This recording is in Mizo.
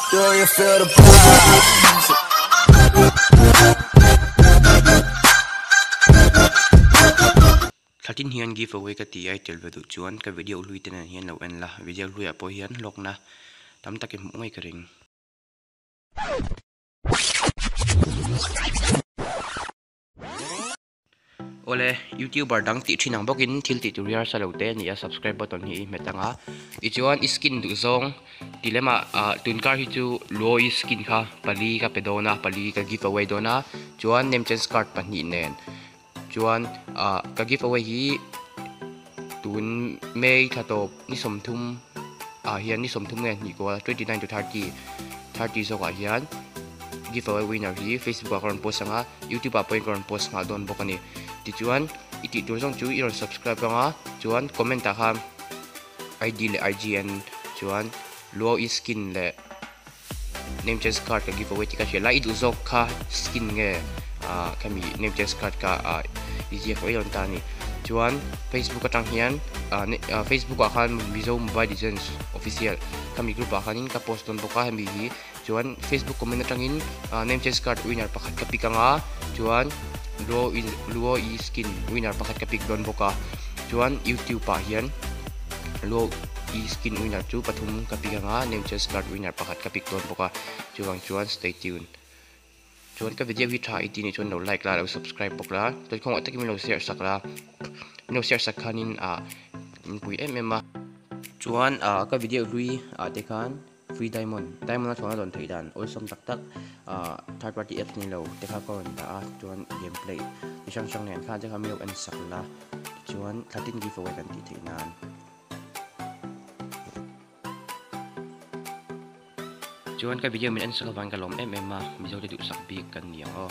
Do you feel the vibes? Thlatin hian give away ka ti a i tel ve duh chuan ka video hlui te nen hian lo en la, video hluiah pawh hian hlawkna tam tak i hmuh ngei ka ring. Awle, youtuber dang tih thin ang bawkin thil tih tur hi harsa lo te a ni a, subscribe button hi i hmet ang a, tichuan i skin duh zawng ti lemah ah tunkar hi chu Luo-i skin kha pali ka pe dawn a, pali ka give away dawn a, chuan name change card pahnih nen chuan ah ka give away hi tun May thla tawp ni sawmthum ah hian ni sawmthum nge hnih kual 29 to 30 30 zawkah hian give away winner hi Facebook ah ka rawn post ang a. Youtube ah pawhin ka rawn post nghal dawn bawk a ni. Tichuan i tih tur zawng chu i rawn subscribe ang a, chuan comment ah khan ID leh IGN chuan Luo i skin leh name change card ka give away tih ka hria lai i duh zawk kha skin nge ah khami name change card kha ah i ziak mai dawn ta a ni. Chuan Facebook atang hian ah Facebook ah khan Mizo Mobile Legends Official khami group ah khanin ka post dawn bawk a hemi hi Chuan Facebook comment atangin name change card winner pakhat ka pick anga chuan Luo in Luo i skin winner pakhat ka pick dawn bawk a chuan YouTube ah hian Luo i skin winner chu pathum ka pick anga name change card winner pakhat ka pick dawn bawk a chuvang chuan stay tune chuan ka video hi tha i tih nih chuan lo like la lo subscribe bawk la chuan kawngah takin min lo share sak la min lo share sak khanin ah min pui em em a chuan ah ka video hlui ah te khan. Free Diamond, Diamond a thlawhna dawn theih dan awlsam tak tak ah third party apps ni lo te kha ka rawn dah a chuan game play chi hrang hrang nen khan te kha mi lo en sak la tichuan thlatin give away kan tih theih nan. Chuan ka video min en sak avangin ka lawm em em a, Mizo te duhsak bik kan ni ang aw.